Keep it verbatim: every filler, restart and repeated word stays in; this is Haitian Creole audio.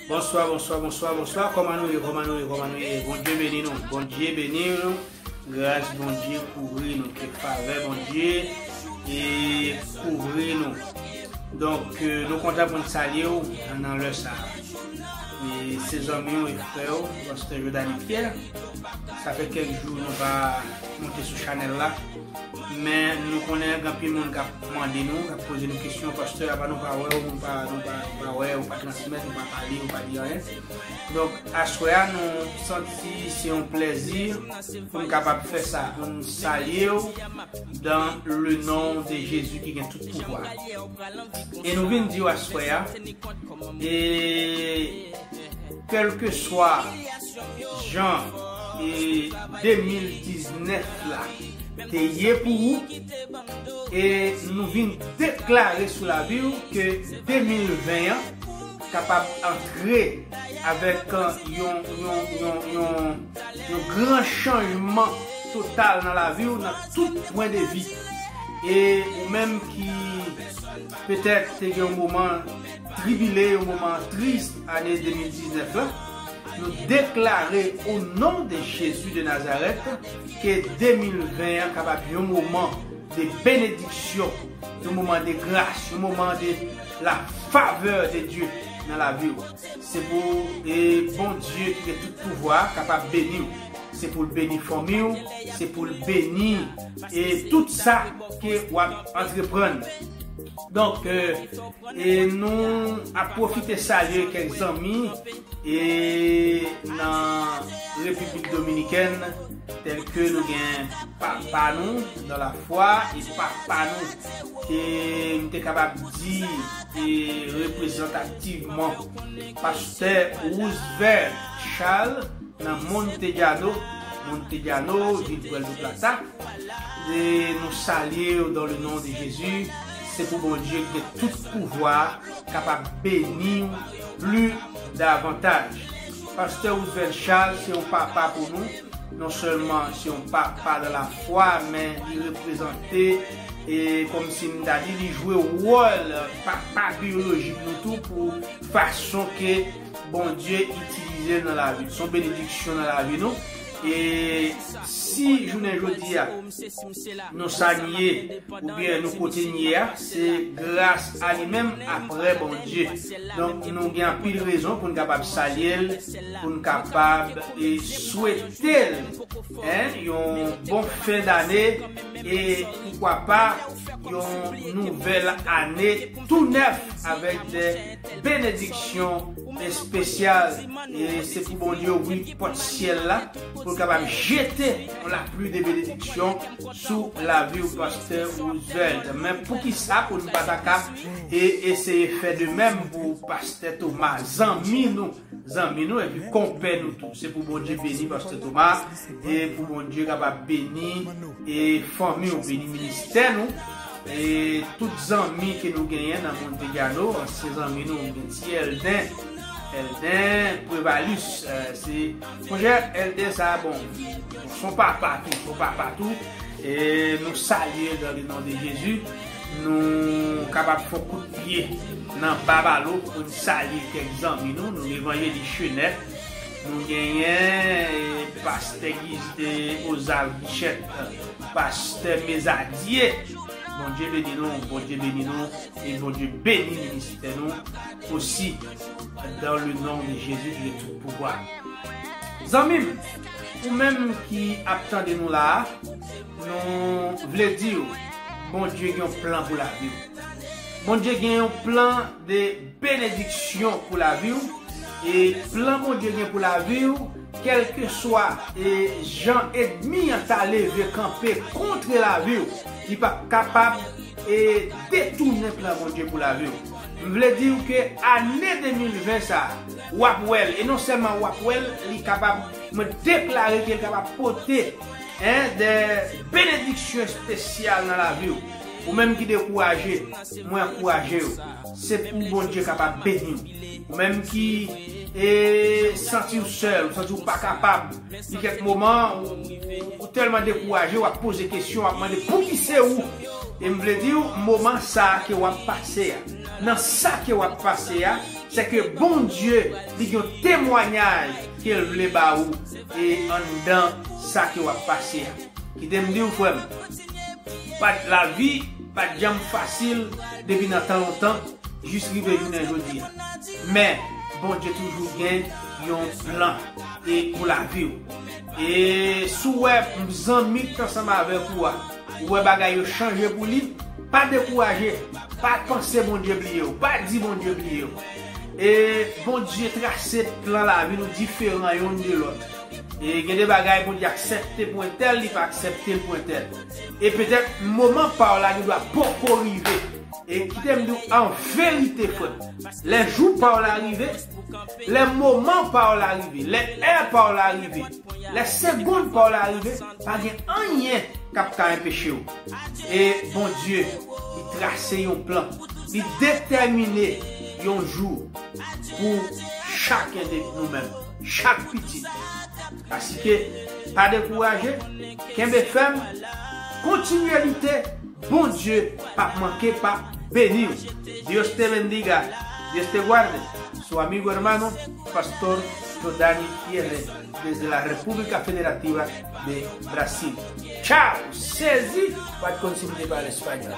Bonswa, bonswa, bonswa, bonswa. Kòman nou ye, kòman nou ye, kòman nou ye? Bondye beni nou, Bondye beni nou. Gras Bondye kouvri nou, ke favè Bondye e kouvri nou. Donk, eh, nou kontan pou n salye w nan lè sa a. E se zanmi w e frè w, Pastè Jodani Pierre. Sa fè kèk jou nou pa monte sou chanèl la. Men nou konnen gen anpil moun k ap mande nou, k ap poze nou kesyon, pastè, apa nou pa wè w, nou pa, nou pa, nou pa wè, ou pa transmèt, ou pa pale, ou pa di anyen. Donk, aswè a, nou santi se yon plèzi pou n kapab fè sa, pou n salye w dans le nom de Jésus ki gen tout pouvwa. E nou vin di w aswè a, e kèlkeswa jan e de mil diznèf la te ye pou ou, e nou vin deklare sou lavi w ke de mil ven an kapab antre avèk, euh, yon, yon, yon, yon, yon gran chanjman total nan lavi w, nan tout pwen de vi. E ou menm ki petèt te gen yon moman tribile, yon moman tris ane de mil diznèf la, nou deklare o non de Jezi de Nazarèt ke de mil ven an kapab yon moman de benediksyon, yon moman de gras, yon moman de la favè de Dye nan lavi w. Se pou, e, Bondye ki gen tout pouvwa kapab beni w. Se pou l beni fanmi w, se pou l beni, e, tout sa ke w ap antreprann. Donk, e, e nou ap pwofite salye kèk zanmi, e, nan Repiblik Dominikèn, tèlke nou gen papa nou dans la foi e papa nou, e m te kapab di, e, reprezantativman, pastè Roosevelt Charles nan Montellano, Montellano, vil Puerto Plata. E nou salye w dans le nom de Jésus. Se pou Bondye ki gen tout pouvwa kapab beni w pli davantaj. Pastè Roosevelt Charles se yon papa pou nou. Non sèlman se yon papa dans la foi, men li reprezante, e kòmsi m ta di, li jwe wòl papa biyolojik nou tou, pou fason ke Bondye itilize l nan lavi nou. Se yon benediksyon nan lavi nou. E si jounen jodi a, nou sa n ye, oubyen nou kote n ye a, se gras a li menm, aprè Bondye. Donk, nou gen anpil rezon pou n kapab salye l, pou n kapab, e, swete l, en, yon bon fen dane, e poukwa pa, yon nouvèl ane tou nèf avèk de benediksyon espesyal. E se pou Bondye ouvri pòt syèl la, pou l kapab jete yon lapli de benediksyon sou lavi w, pastè Roosevelt. Men poukisa pou n pa ta ka, e, eseye fè de menm pou pastè Thomas, zanmi nou, zanmi nou, epi konpè nou tou? Se pou Bondye beni pastè Thomas, e pou Bondye kapab beni, e, fanmi w, beni ministè nou. E tout zanmi ke nou genyen nan Montellano, ansyen zanmi nou, gen ti Elden, Elden Prevalus, e, se, monchè, Elden sa, bon, se yon papa tou, se yon papa tou. E nou salye dans le nom de Jésus. Nou kapab fè yon kout pye nan Babalo pou n salye kèk zanmi nou. Nou gen Evanjelis Chenèt, nou genyen, e, pastè Giz-, e, Ozal Guichette, pastè Mezadye. Bondye beni nou, Bondye beni nou, e Bondye beni ministè nou osi, dans le nom de Jésus ki gen tout pouvwa. Zanmi m, ou menm ki ap tande nou la a, nou vle di w, Bondye gen yon plan pou lavi w. Bondye gen yon plan de benediksyon pou lavi w. E plan Bondye gen pou lavi w, kèlkeswa, e, jan ènmi an ta leve kanpe kont lavi w, li p ap kapab, e, detounen plan Bondye pou lavi w. M vle di w ke ane de mil ven sa a, w ap wè l. E non sèlman w ap wè l, li kapab, mwen deklare ke l kapab pote, en, de benediksyon espesyal nan lavi w. Ou menm ki dekouraje, mwen ankouraje w. Se pou Bondye kapab beni w. Ou menm ki, e, santi w sèl, ou santi w pa kapab, gen kèk moman, ou, ou, ou tèlman dekouraje, w ap poze kesyon, w ap mande, "Pouki se ou?" E m vle di w, moman sa a ke w ap pase a, nan sa ke w ap pase a, se ke Bondye li gen yon temwayaj ke l vle ba ou e anndan sa ke w ap pase a. Kite m di w, frè m, pa t, lavi pa t janm fasil depi nan tan lontan jis rive jounen jodi a. Men, Bondye toujou gen yon plan e pou lavi w. E si w wè zanmi k t ansanm avèk ou a, ou wè bagay yo chanje pou li, pa dekouraje, pa panse Bondye bliye w, pa di Bondye bliye w. E Bondye trase plan lavi nou diferan youn de lòt. E gen de bagay Bondye aksepte pou entèl, li pa aksepte l pou entèl. E petèt moman pa w la gendwa poko rive. E kite m di w an verite, frè m, lè jou pa w la rive, lè moman pa w la rive, lè è pa w la rive, lè segonn pa w la rive, pa gen anyen k ap ka enpeche w. E Bondye, li trase yon plan, li detèmine yon jou pou chaken de nou menm, chak pitit. Asike, pa dekouraje, kenbe fèm, kontinye lite, Bondye p ap manke pa beni w. Dios te bendiga, Dios te guarde. Su amigo hermano, Pastor Jordani Pierre, desde la República Federativa de Brasil. Chao, sezi, pa t konn si m te pale espanyòl.